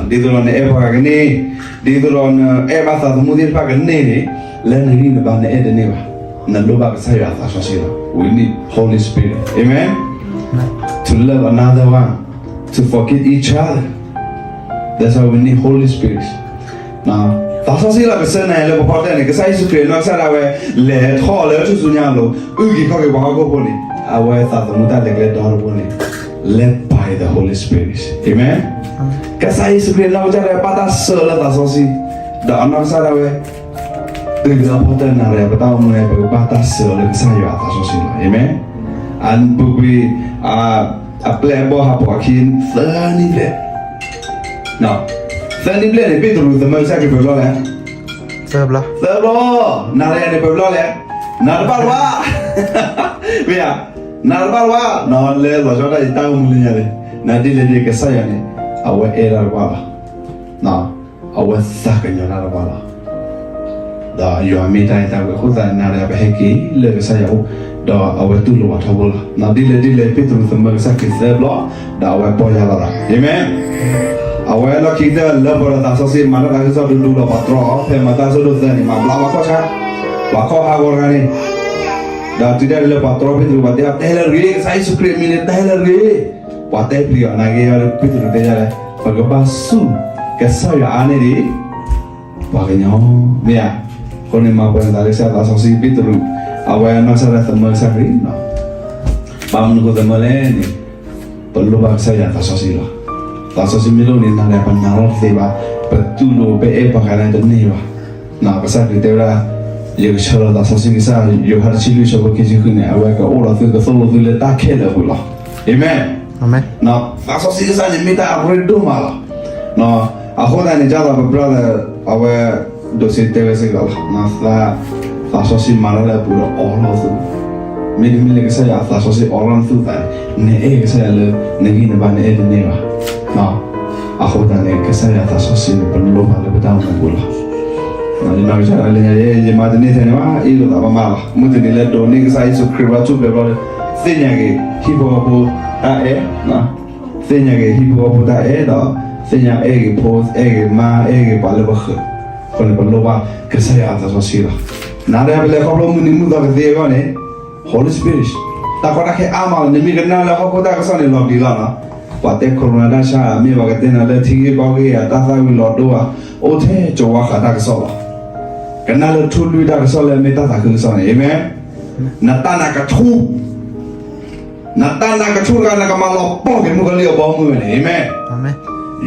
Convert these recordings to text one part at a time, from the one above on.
ဒ်သိးဒီးနအဲၣ်ပှၤဂၤကန့ၢ်, ဒ်သိးဒီးနအဲၣ်ဘၣ်သးသမူသ့ၣ်တဖၣ်ကန့ၢ်န့ၣ်, လၢနဂံၢ်နဘါနအဲၣ်တန့ၢ်ဘၣ်. နလိၣ်ဘၣ်ကစၢ်ယွၤအသးစီဆှံလီၤ. We need Holy Spirit. Amen. To love another one, to forgive each other. That's why we need Holy Spirit. သးစီဆှံလီၤ. ကဆၢနၤလၢပဖီတၢၣ်န့ၣ် ကစၢ်ယ့ၣ်ၡူးခရံာ်အနီၢ်ကစၢ်ဒၣ်ဝဲ လဲၤထီၣ်လၢထူၣ်စုညါအလိၤ အုၣ်က့ၤခီၣ်က့ၤပှၤဟီၣ်ခိၣ်ဖိန့ၣ် အဝဲသးသမူတၢ်လဲၤကျဲဒီတဘိန့ၣ် led by the Holy Spirit. Amen. ကစၢ်ယ့ၣ်ၡူးခရံာ်အနီၢ်ကစၢ်ဒၣ်ဝဲဘၣ်တၢ်စၢၤလၢသးစီဆှံ, ဒီးအနီၢ်ကစၢ်ဒၣ်ဝဲ တုၤလၢအဖီတၢၣ်နၤဒီး ပတၢ်အိၣ်မူန့ၣ် ပကဘၣ်တၢ်စၢၤလၢကစၢ်ယွၤအသးစီဆှံလီၤ. Amen. အပူၤကွံာ် အပျဲၢ်အဘီၣ်ဟးဖီၣ်အခံ သၢနံၣ်ဘျဲၣ်, သၢနံၣ်ဘျဲၣ်န့ၣ် ပ့းတရူးသမၢကစၢ်ခရံာ်ပှဲၤဘျီလဲၣ်, သၢဘျီ, နၤဒီးယၤန့ၣ်ပှဲၤဘျီလဲၣ်, နၤတဘၣ်လၢၤဘၣ်, မ့ၢ်ဧါ, နၤတဘၣ်လၢၤဘၣ်, လၢလီၤဆီဒၣ်တၢ်အိၣ်မူလၢညါန့ၣ်, နၤဒ်လဲၣ်ဒ်လဲၣ် ကစၢ်ယွၤန့ၣ် အဝဲအဲၣ်တၢ်တဘၣ်လီၤ. အဝဲသးကညီၤတၢ်တဘၣ်လီၤ. ဒီးယွၤမ့ၢ်တၢ်အဲၣ်တၢ်ကွံအဃိသတး နၤဒီးယၤပဟဲက့ၤလၢကစၢ်ယွၤအအိၣ်, ဒီးအဝဲတူၢ်လိာ်ပှၤထီဘိလီၤ. ဒ်လဲၣ်ဒ်လဲၣ် ပ့းတရူးသမၢကစၢ်ခရံာ်သၢဘျီ, ဒီးအဝဲပီၢ်ယၢ်လီၤလီၤ. Amen. အဝဲလီၢ်ခံကတၢၢ်လၢပှဲၤဒီးသးစီဆှံ မၤတၢ်သးခုကစီၣ်ဒူဒူလီၤပှၤတြီ, ဖဲမၤတၢ်အဆၢဒိၣ်သၢန့ၣ် မၤဘျါပှၤခီၣ်ဆါ, ပှၤခီၣ်ဟးဂီၤတဂၤန့ၣ်, ဒီးတုၤဒၣ်လဲာ်လၢပှၤတြီပ့းတရူး ပှၤတဲအီၤ တဟဲလၢၤတဂ့ၤ, ကစၢ်ယ့ၣ်ၡူးခရံာ်အမံၤန့ၣ် တဟဲလၢၤတဂ့ၤ. ပှၤတဲပျံၤအီၤ နာ်က့ ပ့းတရူးတဲဒ်လဲၣ်, ပကဘၣ်ဆူၣ်ကစၢ်ယွၤအါန့ၢ်ဒံး ပှၤကညီ, မ့ၢ်ဧါ. အဃိန့ၣ် မၤပှဲၤနသးလၢကစၢ်ယွၤသးစီဆှံ ပ့းတရူး, အဝဲနီၢ်ကစၢ်ဒၣ်ဝဲသမၢကစၢ်ခရံာ်, ဘၣ်မနုၤအဃိသမၢလဲၣ်န့ၣ်, ပလိၣ်ဘၣ်ကစၢ်ယွၤသးစီဆှံလီၤ. သးစီဆှံမ့ၢ်လိၣ်န့ၣ် နၤဒီးယၤပနာ်ထီၣ်တသ့ဘၣ်, ပတူၢ်လိာ်ပအဲၣ်ပှၤဂၤန့ၣ်တန့ၢ်ဘၣ်. ကစၢ်ခရံာ်တဲဝဲဒၣ်, ယကဆှၢလီၤသးစီဆှံကစၢ်, ယိၤဟၣ်တဆံလွံၢ်ဆၢဖိခံဆံဃုန့ၣ်, အဝဲကအိၣ်ဒီးသုကသိၣ်လိသုလၢတၢ်ခဲလၢာ်အပူၤလီၤ. Amen. သးစီဆှံကစၢ်န့ၣ်မ့ၢ်တၢ်အရ့ဒိၣ်မးလီၤ. အဃိသတးန့ၣ် ကၢ်သိးပ brother အဝဲ ဒိးစ့တဲဝဲစ့ၢ်ကီးလီၤ, သးစီဆှံမၤတၢ်လၢအပူၤဒီးအိးထီၣ်သု, မ့တမ့ၢ်လၢကစၢ်ယွၤအသးစီဆှံအိးထီၣ်သုသးန့ၣ်, နအဲၣ်ကစၢ်ယွၤလၢနဂံၢ်နဘါနအဲၣ်တန့ၢ်ဘၣ်. အဃိသတးန့ၣ် ကစၢ်ယွၤသးစီဆှံန့ၣ် ပလိၣ်ဘၣ်လၢပတၢ်အိၣ်မူပူၤလီၤ. ယနီၢ်ကစၢ်ဒၣ်လၢညါ ယမၤတန့ၢ်ထဲန့ၣ်ဘၣ်, အ့ၣ်လိာ်သးဘၣ်မးလီၤ. မုၢ်တနံၤလၢဒိးန့ၢ်ကစၢ်ယ့ၣ်ၡူးခရံာ်ဘၣ်ဆူၣ်ဖျဲးဘျီဒီး, သ့ၣ်ညါက့ၤဟံၣ်ဖိဃီဖိတၢ်အဲၣ်, သ့ၣ်ညါက့ၤဟံၣ်ဖိဃီဖိတၢ်အဲၣ်ဒီး, သ့ၣ်ညါအဲၣ်ဂ့ၤဖိအဲၣ်ဂ့ၤမါအဲၣ်ဂ့ၤပှၤလၢပဃၢၤ, အဃိန့ၣ် ပလိၣ်ဘၣ်ကစၢ်ယွၤအသးစီဆှံလီၤ. နၤဒီးယၤပလဲၤခီဖျိမုၢ်နံၤမုၢ်သီကသ့အဂီၢ်န့ၣ်, Holy Spirit, တၢ်ကီတၢ်ခဲအါမးလီၤ. နမ့ၢ်ကနၣ်လၢဟီၣ်ခိၣ်တၢ်ကစီၣ်န့ၣ် လီၤပျံၤလီၤနီၤ. ပှၤတဲ corona တၢ်ဆါ, မ့ၢ်ပှၤကတဲနၤလၢထံဂ့ၢ်ကီၢ်ဂ့ၢ်ဧါ, တၢ်သၣ်ဝံၤလီၤဒိဧါ, အိၣ်ထဲကဝါဃးတၢ်ကစီၣ်လီၤ. ကနၣ်လၢထူလွံၢ်တၢ်ကစီၣ်လၢအမ့ၢ်တၢ်သးခုကစီၣ်န့ၣ်, Amen. နတၢ်နာ်ကဆူၣ်, နတၢ်နာ်ကဆူၣ်တဂၤ နကမၤလီၤပှီၢ်က့ၤမုၣ်ကီၤလံၢ်အဘီအမုၢ်ဝဲန့ၣ်, Amen.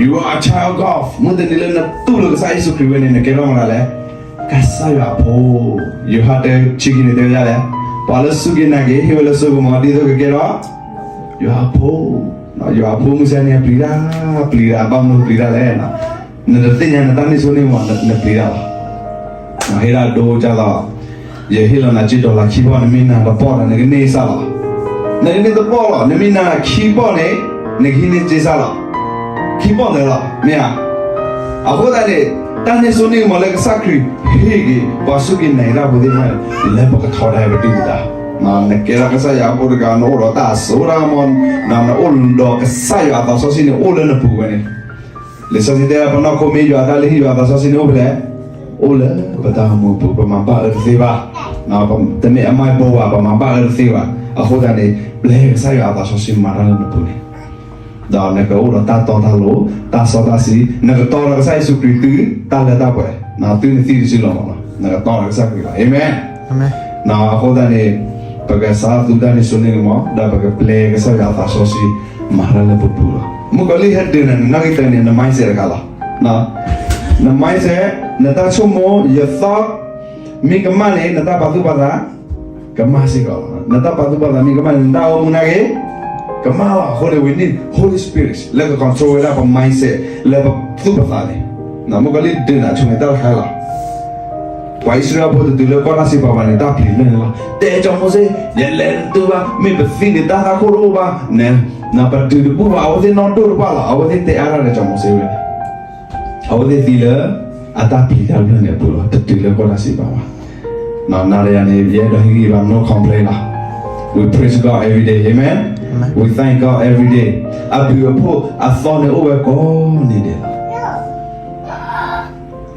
You are a child of God. မုၢ်တနံၤလၢနတူၢ်လိာ်ကစၢ်ယ့ၣ်ၡူးခရံာ်ဝဲန့ၣ် နကဲထီၣ်မတၤလဲၣ်, ကစၢ်ယွၤအဖိ. ယိၤဟၣ်တဆံခံန့ၣ်တဲဝဲဒ်လဲၣ်, ပှၤလၢစူၢ်က့ၤနာ်က့ၤ ဟ့ၣ်ဝဲလၢစိကမီၤ ဒ်သိးကကဲထီၣ် ယွၤအဖိ. ယွၤအဖိမုၢ်ဆါန့ၣ် ပျံၤတၢ်, ပျံၤတၢ်, ဘၣ်မနုၤပျံၤတၢ်လဲၣ်. နတသ့ၣ်ညါနတၢ်န့ၢ်စိန့ၢ်ကမီၤ နပျံၤတၢ်လီၤ. ဟ့ၣ်ဒၣ်ဒိကၢ်လီၤ, ယဟ့ၣ်လီၤနၤက့ dollar ခံဘီၣ်, နမ့ၢ်နာ်တဘီၣ်ဒီး နကန့ၢ်စၢ်လီၤ. နကန့ၢ်တဘီၣ်လီၤ, နမ့ၢ်နာ်ခံဘီၣ်န့ၣ် နကဟံးန့ၢ်စ့စၢ်လီၤ. ခံဘီၣ်လၢာ်လီၤ, မ့ၢ်ဧါ. အဃိသတးန့ၣ် တၢ်န့ၢ်စိန့ၢ်ကမီၤလၢကစၢ်ခရံာ်ဟ့ၣ်က့ၤ ပှၤစူၢ်က့ၤနာ်က့ၤတၢ်ဖိသ့ၣ်တဖၣ်န့ၣ် လၢပကထီဒါပဒုၣ်ပဒါ, နကဲထီၣ်ကစၢ်ယွၤအဖိတဂၤ, နအိၣ်ဒီးတၢ်စိတၢ်ကမီၤ, နအိၣ်ဒီးကစၢ်ယွၤအသးစီဆှံန့ၣ် အိၣ်လၢနပူၤဝဲန့ၣ်. လံာ်စီဆှံတဲ ပနီၢ်ခိမ့ၢ်ယွၤအတၢ်လုၢ်ဟံၣ် ယွၤအသးစီဆှံန့ၣ်အိၣ်ဖဲလဲၣ်, အိၣ်လၢပတၢ်အိၣ်မူအပူၤ, ပမၤဘၣ်အၢတသ့ဘၣ်. တမ့ၢ်အမါအဘိဘၣ်, ပမၤဘၣ်အၢတသ့ဘၣ်. အဃိသတးန့ၣ် ပျဲကစၢ်ယွၤအသးစီဆှံမၤတၢ်လၢနပူၤန့ၣ်, ဒီးနကအိၣ်ဒီးတၢ်တီတၢ်လိၤ, တၢ်စီတၢ်ဆှံ, နကတီဒီးကစၢ်ယ့ၣ်ၡူးခရံာ်သုတၢ်လၢတၢ်ပှဲၤ, သုနသံတစုလီၤမးလီၤ, နကတီဒီးကစၢ်ခရံာ်လီၤ. Amen. အဃိသတးန့ၣ် ပကစးသူတၢ်န့ၢ်စိန့ၢ်ကမီၤ, ဒီးပကပျဲကစၢ်ယွၤအသးစီဆှံ မၤတၢ်လၢပပူၤလီၤ. မုၣ်ကီၤလံၢ်ဟဲဒုးနၤန့ၣ် နီၣ်ဂံၢ်တၢန့ၣ် န mindset တခါလီၤ. န mindset, နတၢ်ဆိကမိၣ်, ယသီ, မ့ၢ်ကမၣ်န့ၣ် နတၢ်ပာ်သူၣ်ပာ်သး ကမၣ်စ့ၢ်ကီးလီၤ. နတၢ်ပာ်သူၣ်ပာ်သးမ့ၢ်ကမၣ်န့ၣ် နတၢ်အိၣ်မူနာ်က့ ကမၣ်လီၤ. အဃိန့ၣ် we need Holy Spirit လၢက control ဝဲဒၣ်ပ mindset လၢပသူၣ်ပသးန့ၣ်. မုၣ်ကီၤလံၢ်ဒုးနၤဆိန့ၣ် တၢ်တခါလီၤ. ပှၤအံၣ်စရ့လးဖိတတုၤလၢကီၢ်တၢ်စံးပာ်ဘၣ်န့ၣ် တၢ်ပျံၤလၢန့ၣ်လီၤ. တဲကၠီၤမိၤၡ့, ယလဲၤတတုၤဘၣ်, မ့ၢ်ပသံန့ၣ် တၢ်သးခိၣ်တအိၣ်ဘၣ်, ပတုၤတဘူၣ်ဘၣ်. အဝဲသ့ၣ်နီၢ်ဒိၣ်တပှၢ်လီၤ. အဝဲသ့ၣ်တဲအါတၢ်ဒီးကၠီၤမိၤၡ့ဝဲန့ၣ် အဝဲသ့ၣ်သံလၢ အတၢ်ပျံၤတၢ်ဖုးန့ၣ်အပူၤလီၤ. တတုၤလၢကီၢ်တၢ်စံးပာ်ဘၣ်. နၤဒီးယၤန့ၣ် ယအဲၣ်ဒိးဟ့ၣ်ဂံၢ်ဘါ no complain လီၤ. We praise God every day. Amen. We thank God every day. အဘျုးအဖှိၣ်အသီန့ၣ်အိၣ်ဝဲကိးနံၤဒဲးလီၤ.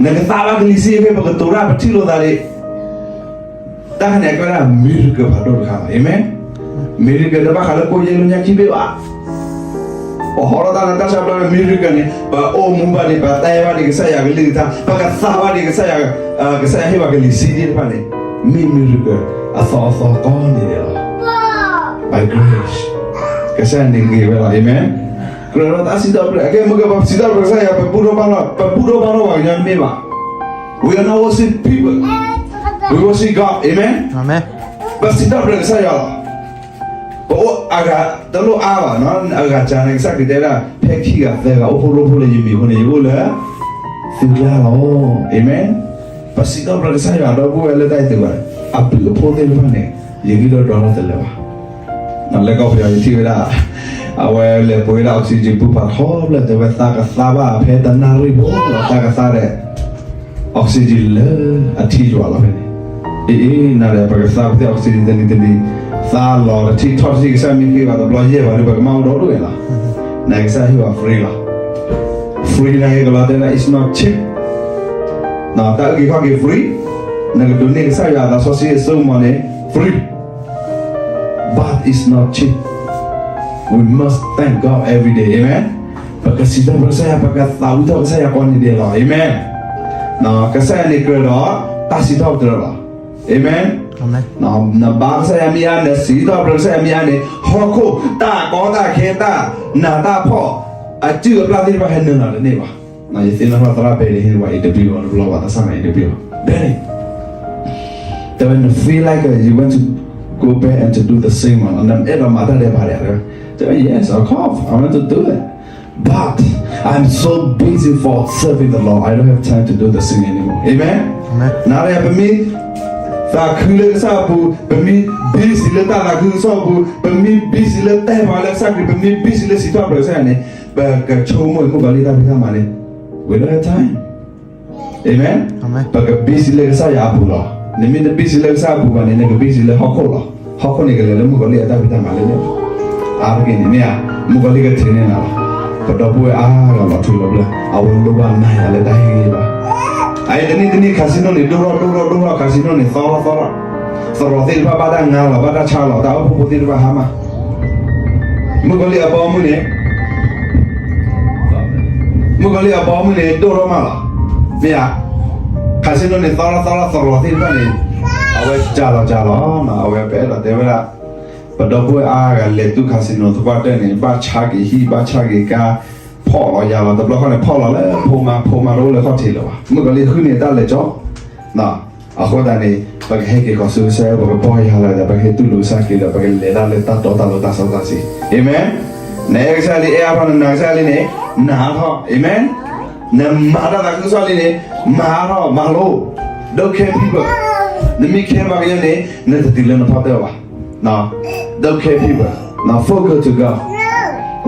နကသးဘၣ်ကလံၤဆံးအဃိ ပကတိၤတၢ်ပထံၣ်လိာ်သးဒံး, တၢ်ခါန့ၣ် အကဲဝဲဒၣ် miracle ဖးဒိၣ်တခါလီၤ. Amen. Miracle တဘၣ်ဃးလၢကိၣ်ယဲၢ်လၢညါခံဘ့ၣ်ဘၣ်. ပဟီထီၣ်တၢ်လၢတၢ်ဆါဘျီန့ၣ် miracle န့ၣ် ပအိၣ်မူဘၣ်ဒံး ပတဲဘၣ်ဒံးကစၢ်ယွၤကလုၢ်ကထါ ပကသးဘၣ်ဒံးကစၢ်ယွၤ, ကစၢ်ယွၤဟ့ၣ်ပှၤကလံၤဆံးသ့ၣ်တဖၣ်န့ၣ် မ့ၢ် miracle အသီအသီကီန့ၣ်လီၤ. By grace ကစၢ်ယွၤန့ၣ်ဂ့ၤဝဲလီၤ. Amen. ကြၢးဒီးတၢ်စံးထီၣ်ပတြၢၤ အကဲမ့ၢ်ကဲ ပစံးထီၣ်ပတြၢၤကစၢ်ယွၤ ပဘူၣ်ထီၣ်ဘါထီၣ် ပဘူၣ်ထီၣ်ဘါထီၣ်ပှၤကညီတမ့ၢ်ဘၣ်. We are not worship people, we worship God. Amen. ပစံးထီၣ်ပတြၢၤကစၢ်ယွၤလီၤ. ပအိၣ်အဂၤတလိၣ်အါဘၣ်, အဂၤကၢန့ၣ် ကစၢ်ခရံာ်တဲဝဲဒၣ် ဖဲခံဂၤသၢဂၤအိၣ်ဖှိၣ်ရိဖှိၣ်လၢယမံၤအဃိန့ၣ် ယအိၣ်လၢသုကျါလီၤ. Amen. ပစံးထီၣ်ပတြၢၤကစၢ်ယွၤဒီပုၢ်ဝဲၢ်လၢတၢ်အံၤသုဘၣ်, အဘျုးအဖှိၣ်သ့ၣ်တဖၣ်န့ၣ် ယဂံၢ်ထီၣ်ဒွးထီၣ်တလၢာ်ဘၣ်. လၢကီၢ်ပယီၤယထံၣ်ဝဲဒၣ် အဝဲလဲၤပှ့ၤဝဲဒၣ် oxygen ပူၤဖးထီဘျဲၣ် တဲဝဲသးကသါဘၣ်ဖဲတနၣ်ရံၣ်ဖိလီၤ သးကသါဒီး oxygen လၢအထံယွၤလီၤဖဲန့ၣ်. အ့ၣ်အ့ၣ် နၤဒီးပကသါပသ့ၣ် oxygen တနံၤတနံၤ သါလီၤတထံၣ်ထီၣ်တထံၣ် ကစၢ်မ့ၢ်ဃ့ဘၣ်တဘျီယဲၢ်ဘၣ်ဒီး ပကမၤအိၣ်ဒီဒူၣ်ဝဲလီၤ. နကစၢ်ဟ့ၣ်ဝဲ free လီၤ. Free နက့ၤကလီတဲဝဲဒၣ် it's not cheap. တၢ်အုၣ်က့ၤခီၣ်က့ၤ free, နကဒိးန့ၢ်ကစၢ်ယွၤအသးစီဆှံအစိကမီၤန့ၣ် free, but it's not cheap. We must thank God every day. Amen. ပကစံးထီၣ်ပတြၢၤကစၢ်ယွၤ ပကသးဝံၣ်ထီၣ်ကစၢ်ယွၤကိးနံၤဒဲးလီၤ. Amen. ကစၢ်ယွၤန့ၣ်ကြၢးဒီးတၢ်စံးထီၣ်ပတြၢၤလီၤ. Amen. နဘါကစၢ်ယွၤမ့ၢ်အါ နစံးထီၣ်ပတြၢၤကစၢ်ယွၤမ့ၢ်အါန့ၣ် ဟီၣ်ခိၣ်တၢ်ကီတၢ်ခဲ တၢ်နးတၢ်ဖှီၣ် အစုၣ်အပျၢ်သ့ၣ်တဖၣ်ဟဲနုာ်လီၤတန့ၢ်ဘၣ်. ယသ့ၣ်နီၣ်ထီၣ်သရၣ်ဘဲန့ၣ် ဟ့ၣ်ဝဲ interview တဘျီဘၣ် တၢ်ဆၢၣ်မဲာ် interview ဘဲန့ၣ် တဲဝဲ န feel like you want to go back and to do the same one, နအဲၣ်ဒိးမၤတၢ်ဒဲးဘးဒဲး, တဲဝဲ yes, of course I want to do it, but I'm so busy for serving the Lord, I don't have time to do the same anymore. Amen. နၤဒီးယၤ ပမ့ၢ်သးခုလၢကစၢ်အပူၤ, ပမ့ၢ် busy လၢတၢ်သးခုကစီၣ်အပူၤ, ပမ့ၢ် busy လၢတဲပှၤလၢကစၢ်ခရံာ်, ပမ့ၢ် busy လၢစံးထီၣ်ပတြၢၤကစၢ်ယွၤန့ၣ် ပကဆိကမိၣ်မုၣ်ကီၤလံၢ်တၢ်ဖံးတၢ်မၤန့ၣ် we don't have time. Amen. ပက busy လၢကစၢ်ယွၤအပူၤလီၤ. နမ့ၢ်တ busy လၢကစၢ်အပူၤဘၣ်န့ၣ် နက busy လၢဟီၣ်ခိၣ်လီၤ. ဟီၣ်ခိၣ်န့ၣ်ကလဲၤလၢမုၣ်ကီၤလံၢ်အတၢ်ဖံးတၢ်မၤလၢန့ၣ်လီၤ. အါတက့ၢ်န့ၣ်မ့ၢ်ဧါ, မုၣ်ကီၤလံၢ်ကထံၣ်န့ၢ်နၤလီၤ. ပဒီပုၢ်ဝဲၢ်အါဂၤလီၤထူလီၤဘျၢၣ် အဝဲလိၣ်ဘၣ်နၤယၤလၢတၢ်ဟ့ၣ်ဂံၢ်ဘါ. အအံၤတနံၣ်တနံၣ် casino န့ၣ် ဒိၣ်ထီၣ်ဒိၣ်ထီၣ်ဒိၣ်ထီၣ် casino န့ၣ် သီထီၣ်သီထီၣ်, သရိာ်သ့ၣ်တဖၣ်ဘၣ်တၢ်ငါလီၤ ဘၣ်တၢ်ဆါလီၤ တၢ်အိၣ်ဖှိၣ်ဖိသ့ၣ်တဖၣ်ဟါမၢ် မုၣ်ကီၤလံၢ်အဘီအမုၢ်န့ၣ်, မုၣ်ကီၤလံၢ်အဘီအမုၢ်န့ၣ် ဒိၣ်ထီၣ်မးလီၤ. မ့ၢ်ဧါ, casino န့ၣ် သီထီၣ်သီထီၣ် သရိာ်သ့ၣ်တဖၣ်န့ၣ်, အဝဲကၢ်လီၤကၢ်လီၤ, အဝဲပအဲၣ်ဒိးတဲဝဲဒၣ်, ပဒီပုၢ်ဝဲၢ်အါဂၤလဲၤတုၤ casino သပှၢ်တၢၢ်န့ၣ် ဘၣ်ဆါက့ၤဟံၣ် ဘၣ်ဆါက့ၤကါ, ဖီၣ်လီၤယာ်လီၤ, တဘျီဃီန့ၣ် ဖီၣ်လီၤလၢဖိမါ, ဖိမါတအိၣ်လၢခီၣ်ထံးလၢၤဘၣ်, မုၣ်ကီၤလံၢ်ဃုန့ၣ်တၢ်လဲၤကၠီ အဃိသတးန့ၣ် ပကဟဲက့ၤဃီၤဆူကစၢ်ယွၤ, ပကပီၢ်ယွၤလီၤဒီး ပကဟဲတူၢ်လိာ်ကစၢ်ခရံာ်ဒီး ပကလဲၤတၢ်လၢတၢ်တီတၢ်လိၤတၢ်စီတၢ်ဆှံ. အၤမ့ၣ်. နအဲၣ်ကစၢ်လံ, အဲၣ်အါထီၣ်, နနာ်ကစၢ်လံန့ၣ်, နာ်အါထီၣ်. အၤမ့ၣ်. နမၤတၢ်သးခုကစီၣ်လံန့ၣ်, မၤအါထီၣ်, မၤလိ. Don't care people. နမ့ၢ် care ပှၤကညီန့ၣ် နတတုၤလၢနဖီတၢၣ်ဘၣ်. Don't care people. Focus to God.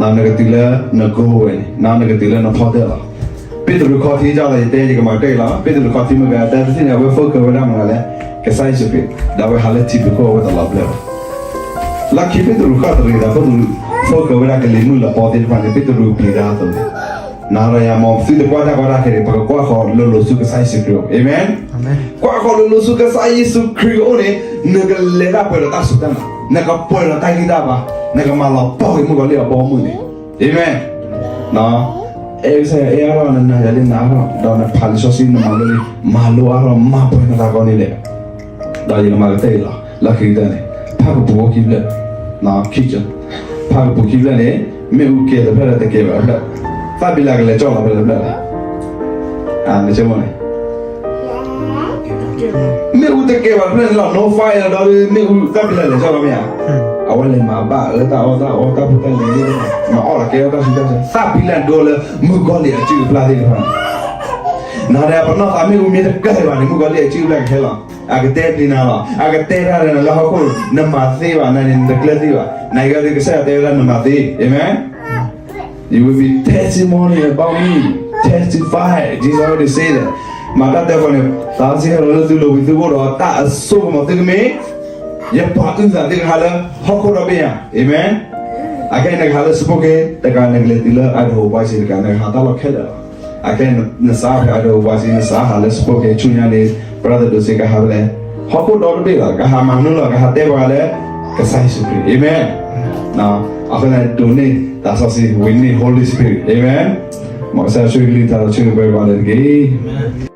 နကတုၤလၢန goal ဝဲန့ၣ်, နကတုၤလၢနဖီတၢၣ်လီၤ. ပ့းတရူးခီၣ်ထံးကၢ်လီၤ, ယတဲယကမၤကတၢၢ်လီၤ. ပ့းတရူးခီၣ်ထံးမ့ၢ်ဂ့ၤ တၢ်တထံၣ်န့ၣ် အဝဲ focus ဝဲဒၣ်မနုၤလဲၣ်, ကစၢ်ယ့ၣ်ၡူးခရံာ်, ဒီးအဝဲဟးလၢထံဖုးခိၣ် အဝဲတလီၤဘျၢလီၤ. လၢခံပ့းတရူးခီၣ်တရံးဒီး ပ့းတရူး focus ဝဲဒၣ်ကလံၤမုၢ်လီၤပီသ့ၣ်တဖၣ်န့ၣ် ပ့းတရူးပျံၤတၢ်အသိးန့ၣ်, နၤဒီးယၤမ့ၢ်သုတကွၢ်တၢ်ကီတၢ်ခဲန့ၣ် ပကကွၢ်ဃီၤလိၤလိၤဆူကစၢ်ယ့ၣ်ၡူးခရံာ်အအိၣ်. အၤမ့ၣ်. ကွၢ်ဃီၤလိၤလိၤဆူကစၢ်ယ့ၣ်ၡူးခရံာ်အအိၣ်န့ၣ် နကလဲၤတၢ်ပှဲၤဒီးတၢ်စူၢ်တၢ်နာ်, နကပှဲၤဒီးတၢ်ဂံၢ်တၢ်ဘါ, နကမၤလီၤပီၢ်က့ၤမုၣ်ကီၤလံၢ်အဘီအမုၢ်န့ၣ်. အၤမ့ၣ်. အဲၣ်ကစၢ်ယွၤ အဲၣ်အါထီၣ်, နနာ်ယွၤလံနာ်အါထီၣ်, ဒီးနဖးလံာ်စီဆှံ နမၤလိလံ, မၤလိအါထီၣ်, မၤပှဲၤနသးကိးနံၤဒဲး, ဒီးယကမၤကတၢၢ်အံၤလီၤ. လၢခံကတၢၢ်န့ၣ် ဖးကပူၤအိၣ်ခံဖျၢၣ်, ခံက, ဖးကပူၤခံဖျၢၣ်န့ၣ် မ့ၣ်အူကဲၤတဖျၢၣ်ဒီးတကဲၤဘၣ်တဖျၢၣ်, သၣ်ဘံလးကလဲၤကၠီၣ်လီၤဖဲလဲၣ်တဖျၢၣ်လဲၣ်. မ့ၣ်အူတကဲၤဘၣ်တဖျၢၣ်န့ၣ်လီၤ, no fire ဒီး မ့ၣ်အူသၣ်ဘံလးလဲၤကၠီၣ်လီၤမ့ၢ်ဧါ. အဝဲလဲၤမၤဘၣ်အၢတၢ်အီၣ်တၢ်အီ တၢ်ဖိတၢ်လံၤသ့ၣ်တဖၣ်, မၤအီၣ်လီၤကဲထီၣ်တၢ်ဆူးတၢ်ဆါ, သၣ်ဘံလးဒိလၢမုၣ်ကီၤလံၢ်အစုၣ်အပျၢ်သ့ၣ်တဖၣ်န့ၣ်, နၤဒီးပနီၢ်သးမ့ၣ်အူမ့ၢ်တကဲၤဘၣ်န့ၣ် မုၣ်ကီၤလံၢ်အစုၣ်အပျၢ်ကဟဲလီၤ. အကတဲပျံၤနၤလီၤ, အကတဲတၢ်ဒီးနၤလၢဟီၣ်ခိၣ်, နမၤသ့ဘၣ်, နၤန့ၣ်နတကျၢၤသ့ဘၣ်, နၤအံၤဒီးကစၢ်ယွၤတဲဝဲဒၣ်နမၤသ့. အၤမ့ၣ်. You will be testimony about me, testify, Jesus already said that. မၤတၢ်တဲဃီၤန့ၣ် သးစ့ၢ်ကီးလၢသုလိၤဝံၤသုအိၣ်ဒီးတၢ်အစိကမီၤ သုကမ့ၢ် ယပှၤအုၣ်သး သုကဟးလၢဟီၣ်ခိၣ်ဒီဘ့ၣ်ညါ. အၤမ့ၣ်. အခဲအံၤနကဟးလၢ Spokane တကး, နကလဲၤတုၤလၢ Idaho, Boise တကး, နကဟးတၢ်လီၢ်ခဲလၢာ်လီၤ. အခဲနစးဖဲအဒိ ပှၤစံးနစးဟးလၢ spoke ဆူညါန့ၣ် brother ဒိးစ့ကဟးဖဲလဲၣ်, ဟီၣ်ခိၣ်ဒီတဘ့ၣ်လီၤ, ကဟးမၤမနုၤလီၤ, ကဟးတဲပှၤလၢ ကစၢ်ယ့ၣ်ၡူးခရံာ်, amen. အဃိန့ၣ် ဒိးန့ၢ်သးစီဆှံ, we need Holy Spirit, amen. မ်ကစၢ်ယွၤဆိၣ်ဂ့ၤကလုၢ်ကထါဒီးဆိၣ်ဂ့ၤပှၤကိးဂၤဒဲးတက့ၢ်.